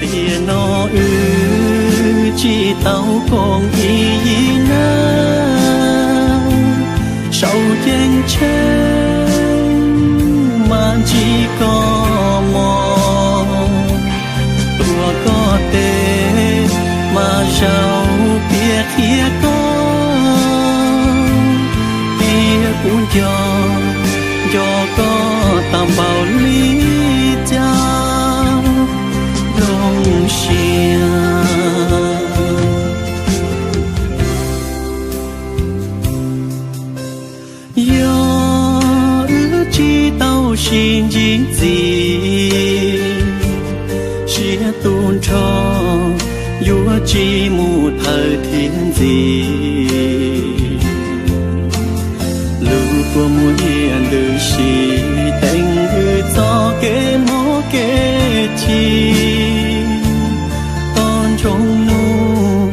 Tiam no wb tsis tau koom ib yig na, saum ceeb tsheej mas ntsib koj mog, tuav koj tes mas zaum piav qhia koj, tias kuv nco, nco koj tau npaum li cas zoo siab. Yog wb tsis tau sib ntsib ntxiv, siab tu nrho yuav tsis mus thawj thiab ntxiv. Lub kua muag niaj ntws sim teem wb txoj kev mob kev chim, toj nroog nug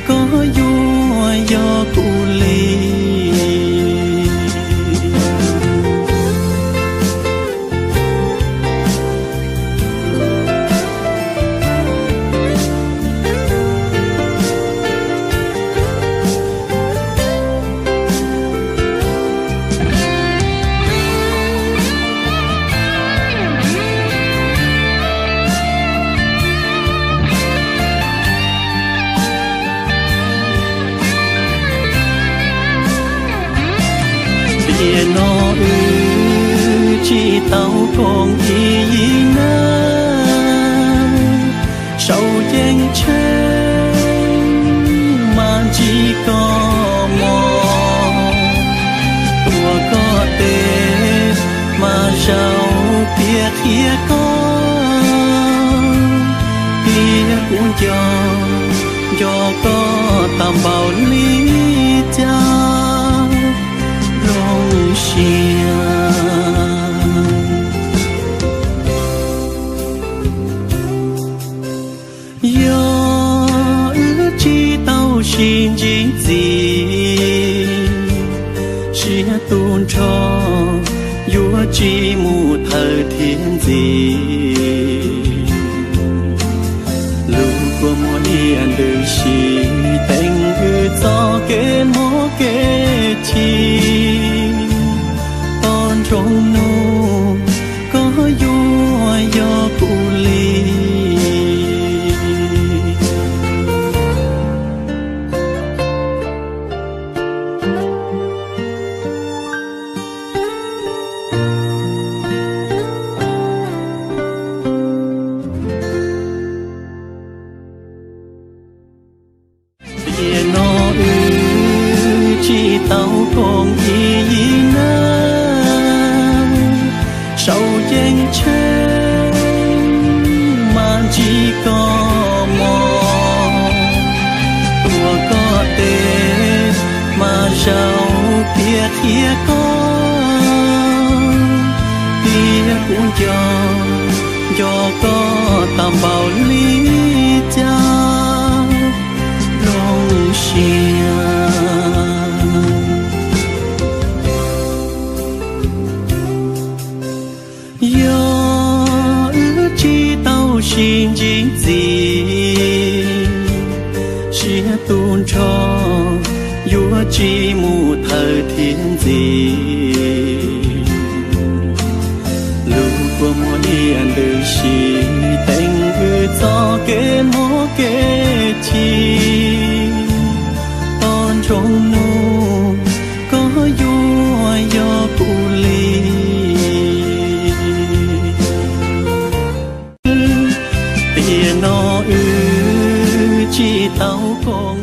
koj yuav yog kuv li. Tiam no wb tsis tau koom ib yig na, saum ceeb tsheej mas ntsib koj mog, tuav koj tes mas zaum piav qhia koj, tias kuv nco, nco koj tau npaum li cas zoo siab. Yog wb tsis tau sib ntsib ntxiv, siab tu nrho yuav tsis mus thawj thiab ntxiv. Lub kua muag niaj ntws sim teem wb txoj kev mob kev chim, toj nroog nug koj yuav yog kuv li. Tiam no wb tsis tau koom ib yig na, saum ceeb tsheej mas ntsib koj mog, tuav koj tes mas zaum piav qhia koj, tias kuv nco, nco koj tau npaum li cas zoo siab. Yog wb tsis tau sib ntsib ntxiv, siab tu nrho yuav tsis mus thawj thiab ntxiv. Lub kua muag niaj ntws sim teem wb txoj kev mob kev chim, toj nroog nug koj yuav yog kuv li. Tiam no wb tsis tau koom